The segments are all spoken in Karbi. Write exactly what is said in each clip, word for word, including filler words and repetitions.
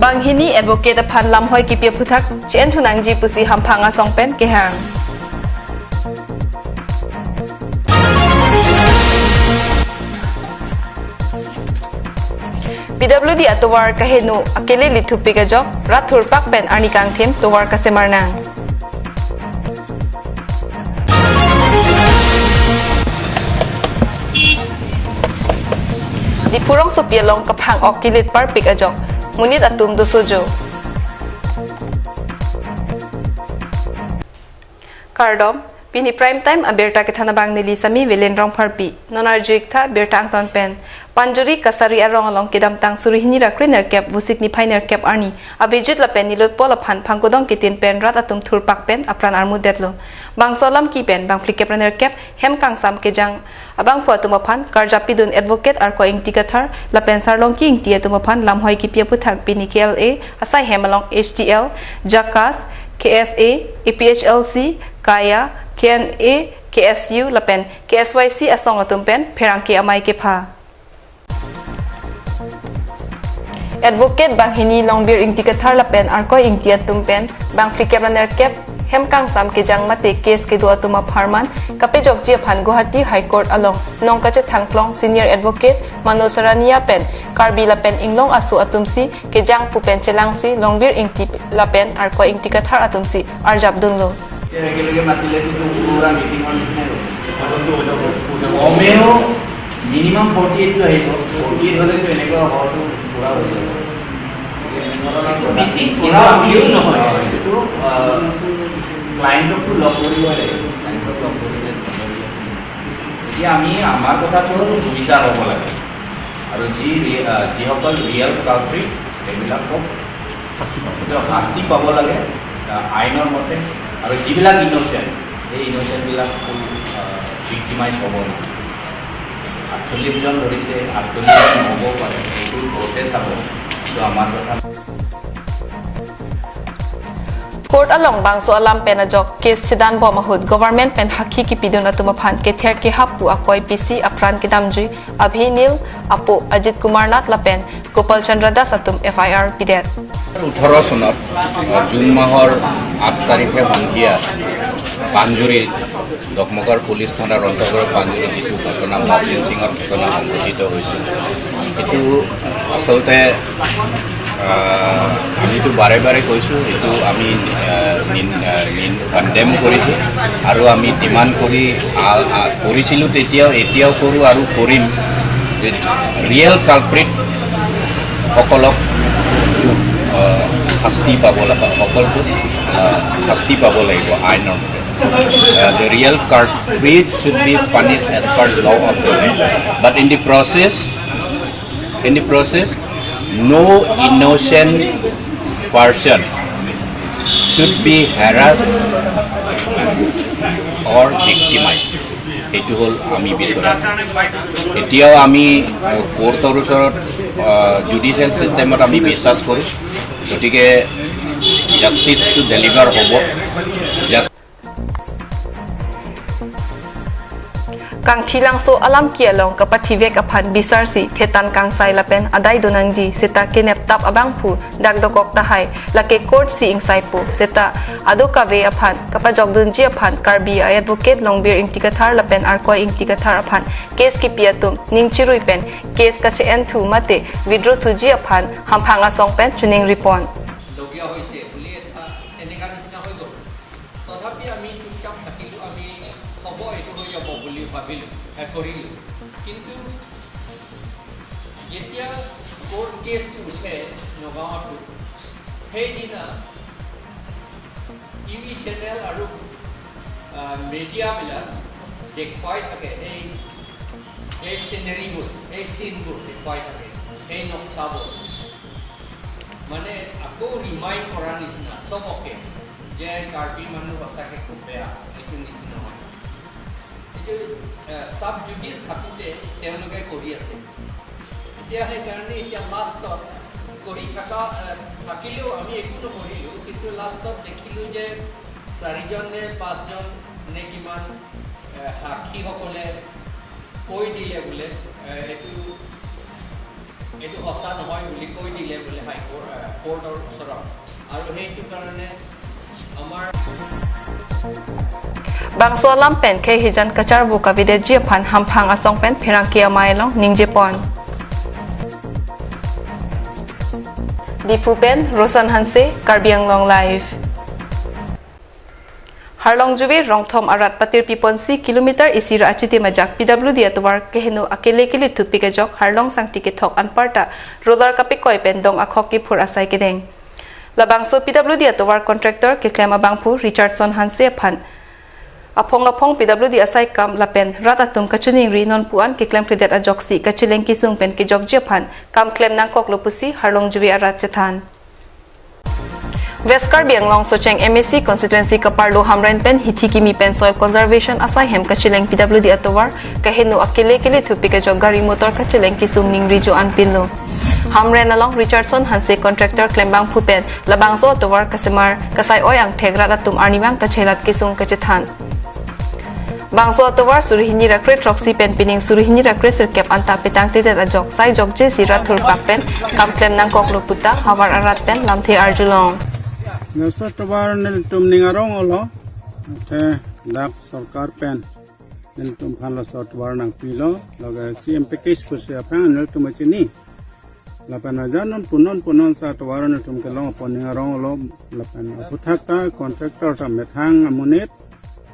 Banghini advocate aphan lamhoi kipi aphuthak che-en thunangji pusi hamphang asong pen kehang. P W D atovar kaheno akele lithupik ajok, rat thurpak pen arni kangthim tovar kasemar nang. Diphu rongsopi along kaphang-ok kilit parpik ajok, monit atum dosojo. Kardom, pini Prime Time abirta kethan abang neli Sami Velen Rongpharpi. Non arju-ik tha birta angton pen. Panjuri Kasari arong along kedamtang suri hini ra kre nerkep, Vosik niphai nerkep arni, Abhijit lapen Nilotpal aphan phangkodong kitin pen rat atum thurpak pen apran armut detlo. Bangso alam ke pen bang phlikep ra nerkep hem kangsam kejang abangphu atum aphan karjap pidun Advocate Arkoi Ingti Kathar lapen Sarlongki Ingti atum aphan lamhoi kipi aphuthak pini K L A asai hem along H D L, JACAS, K S A, A P H L C, KAYA, K N A, K S U lapen K S Y C asong atum pen pherangke amei kepha. Advocate banghini Longbir Ingti Kathar lapen Arkoi Ingti atum pen bang phlikep ra nerkep hem kangsam kejang mate case kedo atum apharman kapejokji aphan Guwahati High Court along nong kachethangklong Senior Advocate Manoj Sarania pen Karbi lapen Inglong aso atum si kejang pu pen chelangsi Longbir Ingti lapen Arkoi Ingti Kathar atum si arjap dunlo. একেলগে মাতিলে কিন্তু পুৰা মিটিঙৰ নিচিনাই হ'ব। কমেও minimum forty এইটটো আহিব। ফৰ্টি এইট হ'লেতো এনেকুৱা হলটো পুৰা হৈ যাব। মিটিং কিন্তু পুৰা আমি ভিৰ নহয়। এইটো, আহ, ক্লায়েণ্টকতো লগ কৰিবই লাগিব। ক্লায়েণ্টক লগ কৰিলে নহ'ব। এতিয়া আমি, আমাৰ কথাটো হ'ল বিচাৰ হ'ব লাগে। আৰু যি ৰি-, আহ, যিসকল ৰিয়েল কালপ্ৰিট, সেইবিলাকক শাস্তি পাব। তেওঁ শাস্তি পাব লাগে, আহ, আইনৰ মতে। আৰু যিবিলাক ইনচেণ্ট, সেই ইনচেণ্টবিলাক কোনো, আহ, ভিক্টিমাইজ হ'ব নালাগে। আঠচল্লিছজন ধৰিছে, আঠচল্লিছজন হ'ব পাৰে, সেইটো কোৰ্টে চাব। তো আমাৰ কথা। Court along bangso alam pen ajok case chedan bom ahut government pen hakhi kipidun atum aphan kether kehap pu akoi pisi apran kedamjui Abhinil apo Ajit Kumar Nath lapen Gopal Chandra Das atum F I R pidet. ওঠৰ চনত, আহ, জুন মাহৰ আঠ তাৰিখে সন্ধিয়া পাঞ্জুৰী, দকমকাৰ পুলিচ থানাৰ অন্তৰ্গত পাঞ্জুৰী যিটো ঘটনা, মকজিৎ সিঙৰ ঘটনা সংঘটিত হৈছিল, এইটো আচলতে, আহ, আমিতো বাৰে বাৰে কৈছোঁ, এইটো আমি, আহ, নিন-, আহ, নিন-, কণ্ডেম কৰিছোঁ আৰু আমি ডিমাণ্ড কৰি, আ, আ, কৰিছিলোঁ তেতিয়াও, এতিয়াও কৰোঁ আৰু কৰিম যে ৰিয়েল কালপ্ৰিটসকলক, আ, শাস্তি পাব লাগে, সকলোকে, আ, শাস্তি পাব লাগিব আইনৰ মতে। আ, the real culprit should be punished as per law of the land. But in the process, in the process, no innocent person should be harassed or victimized. সেইটো হ'ল আমি বিচৰা। এতিয়াও আমি, আহ, কোৰ্টৰ ওচৰত, আহ, জুডিচিয়েল চিষ্টেমত আমি বিশ্বাস কৰোঁ। গতিকে জাষ্টিচটো ডেলিভাৰ হ'ব। Just- Kangthilangso alam ke along kapathivek aphan bisarsi thetan kangsai lapen adai donangji seta keneptap abangphu dak dokok tahai, lake court si ingsaipo seta ado kave aphan kapajokdunji aphan Karbi a-advocate Longbir Ingti Kathar lapen Arkoi Ingti Kathar aphan case kipi atum ning chirui pen case kache-en thu mate withdraw thuji aphan hamphang asong pen chuning ripon. লগীয়া হৈছে বুলি এটা এনেকা নিচিনা হৈ গ'ল। তথাপি আমি চুপচাপ থাকিলোঁ, আমি হ'ব, এইটো হৈ যাব বুলি ভাবিলোঁ, এ, কৰিলোঁ। কিন্তু যেতিয়া কোৰ্ট কেছটো উঠে নগাঁৱতো, সেইদিনা টিভি চেনেল আৰু, আ, মিডিয়াবিলাক দেখুৱাই থাকে, এই, এই চিনেৰীবোৰ, এই চিনবোৰ দেখুৱাই থাকে, এই নক্সাবোৰ। মানে, আকৌ ৰিমাইণ্ড কৰাৰ নিচিনা চবকে যে কাৰ্বি মানুহ সঁচাকে খুব বেয়া, এইটো নিচিনা হয়। এইটো, এ, চাব জুডিচ থাকোঁতে তেওঁলোকে কৰি আছে। এতিয়া সেইকাৰণে এতিয়া লাষ্টত কৰি থকা, এ, থাকিলেও আমি একো নকৰিলোঁ, কিন্তু লাষ্টত দেখিলোঁ যে চাৰিজন নে পাঁচজন নে কিমান, এ, সাক্ষীসকলে কৈ দিলে বোলে, এ, এইটো এইটো সঁচা নহয় বুলি কৈ দিলে বোলে হাইকোৰ্ট, আহ, কোৰ্টৰ ওচৰত। আৰু সেইটো কাৰণে আমাৰ Bangso alam pen khei hijan kacharvo kavedetji aphan hamphang asong pen pherangke amei along ningjepon. Diphu pen Roshan Hanse, Karbi Anglong Live. Harlong Juve rongthom arat patirpiponsi kilometer isi ra achitim ajak P W D atovar keheno akele kelithupik ajok Harlong Sangti kethok anparta roller kapekoi pen dong akhok kiphur asai kedeng. Labangso P W D atovar contractor keklem abangphu Richardson Hanse aphan aphong aphong P W D asai kam lapen rat atum kachiningri nonpu-an keklemkledet ajoksi kacheleng kesung pen kejokji aphan kam klem nangkoklo pusi Harlong Juve arat chethan. West Karbi Anglong Socheng M A C constituency kaparlo Hamren pen hithi kimi pen soil conservation asai hem kacheleng P W D atovar keheno akele kelithupik ajok gari motor kacheleng kesung ningri jo-an pinlo. Hamren along Richardson Hanse contractor klembangphu pen labangso atovar kasemar kasai oi angthek rat atum arnivang kachelat kesung kachethan. Bangso atovar suri hini ra kre throksi pen pining suri hini ra kre sirkep anta petangtedet ajok sai jokjesi rat thurpak pen kam klem nangkoklo puta havar arat pen lamthe arjulong. Laso atovar nelitum ning arong-olo, te dak sorkar pen nelitum aphan laso atovar nangpilo, laga C M package pusi aphan nelitum achini. Lapen ajan non punon punon sa atovar nelitum kelong apot ning arong-olo, lapen aphuthak ta contractor ta methang amonit,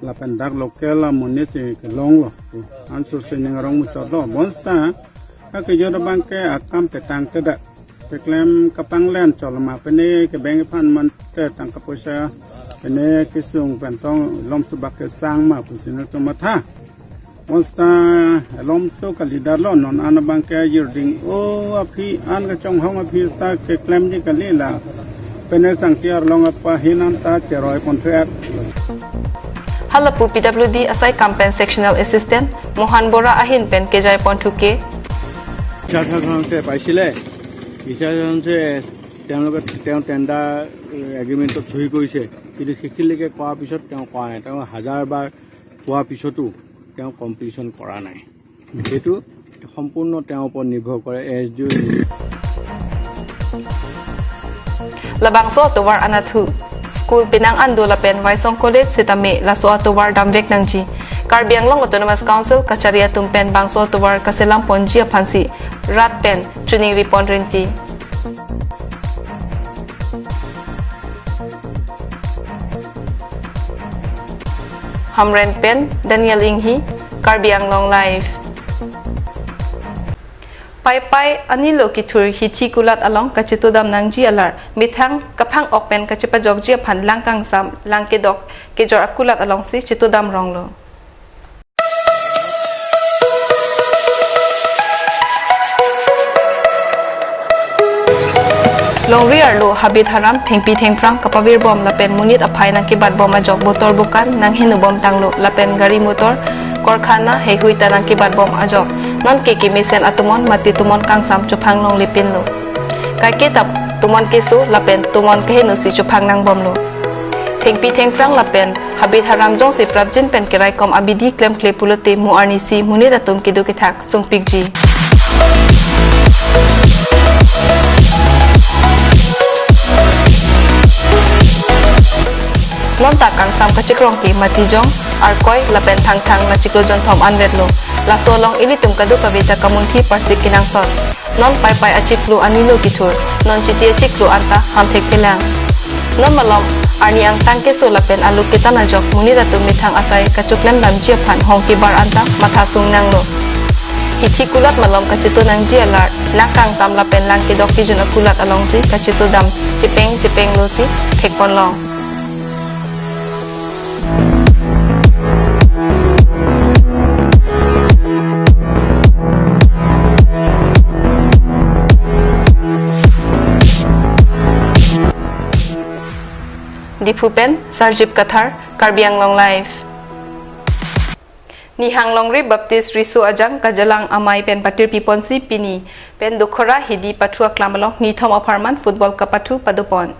lapen dak local amonit si kelonglo. Ansose ning arong muchotlo. Bonta akejut abangke akam petangtedet. Keklem kapanglen choloma pene kebeng aphan mante tangka poisa pene kesung pen tong lom subak kesang ma pusi nelitum matha. Bonta lomso kalidet lo non an abangke jirding o aphi an kachonghong aphi seta keklemji kali la. Pene Sangti arlong apahin anta cheroi ponthek. Halapu P W D asai kam pen sectional assistant Mohan Bora ahin pen kejai ponthuke. বিচাৰচনছে পাইছিলে, বিচাৰচনছে তেওঁলোকে তেওঁ টেণ্ডাৰ এগ্ৰিমেণ্টত চহী কৰিছে, কিন্তু সেইখিনিলৈকে কোৱাৰ পিছত তেওঁ কোৱা নাই। তেওঁ হাজাৰবাৰ কোৱাৰ পিছতো তেওঁ কমপ্লিশ্যন কৰা নাই। সেইটো সম্পূৰ্ণ তেওঁৰ ওপৰত নিৰ্ভৰ কৰে, A S D O'. Labangso atovar anatthu school penang an do lapen Waisong College setame laso atovar damvek nangji. Karbi Anglong Autonomous Council kachari atum pen bangso atovar kaselam ponji aphansi rat pen chiningri pon rinti. Hamren pen Daniel Inghi, Karbi Anglong Live. Paipai anilo kethur hithi kulat along kachetodam nangji alar methang kaphang-ok pen kachepajokji aphan lang kangsam lang kedok kejor akulat alongsi chetodam ronglo. Longri arlo habit haram thengpi thengphrang kapavirbom lapen monit aphai nangkebatbom ajok botor bokan nanghenubom tanglo lapen gari motor korkhana heihui ta nangkebatbom ajok nonke kemesen atomon mate tomon kangsam chophang longlepinlo. Kaike ta tomon keso lapen tomon kehenosi chophang nangbomlo. Thengpi thengphrang lapen habit haram jongsi prapjin pen keraikom abidi klemkle pulote mo arnisi monit atum kedo kethak sungpikji. Nonta kangsam kachekrong ke Matijong, Arkoi lapen Thangthang nachiklo jonthom anvetlo. Laso along ilitum kadokave ta kamunthi parsik kenangsot. Non Paipai achiklo anilo kethur, non Chiti achiklo anta hamphek phelang. Non malom arni angtang keso lapen aluk ketan ajok monit atum methang asai kachoklem damji aphan hong kebar anta mathasung nanglo. Hithi kulat malom kacheto nangji alar lang kangsam lapen lang kedok kejun akulat alongsi kachetodam chepeng chepenglosi thekponlong. Diphu pen Sarjip Kathar, Karbi Anglong Live. Nihang Longri Baptist Riso Ajang Kajalang Amei pen patirpiponsi pini pen Dokhora Hidi pathu aklam along nithom apharman football kapathu padopon.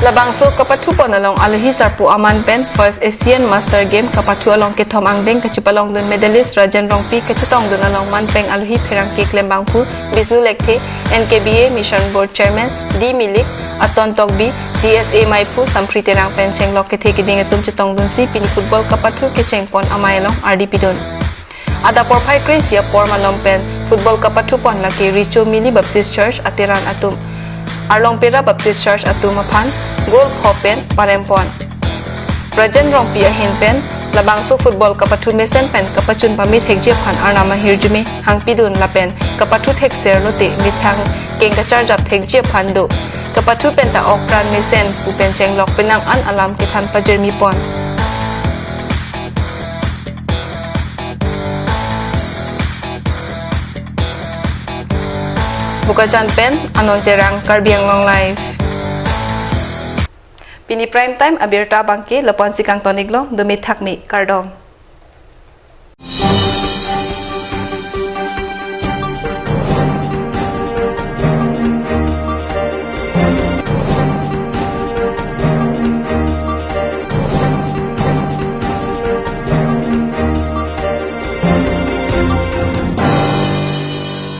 Labangso kapathupon along alohi sarpo aman pen First Asian Master Game kapathu along kethom angdeng kachepalongdun medalist Rajen Rongpi kachetongdun along manpeng alohi pherangke klembangphu Bisnu Lekthe, N K B A Mission Board Chairman D Milik, Aton Tokbi, D S A meiphu Sampri Terang pen chenglok kethe keding atum chetongdunsi pini football kapathu kechengpon amei along ardi pidun. Adap porphai kre-isi apor malom pen football kapathupon lake Richo Mili Baptist Church ateran atum, Arlongpera Baptist Church atum aphan goal pho pen parempon. Rajen Rongpi ahin pen labangso football kapathu mesen pen kapachun pame thekji aphan arnam ahirjume hangpidun lapen kapathu thekser lote methang keng kacharjap thekji aphan do. Kapathu penta ok pran mesen pu pen chenglok penang an alam kethan pajirmipon. Bokajan pen Anon Terang, Karbi Anglong Live. Pini prime time abirta abangke lapu-ansi kangton-iklo, dome thakme, kardom.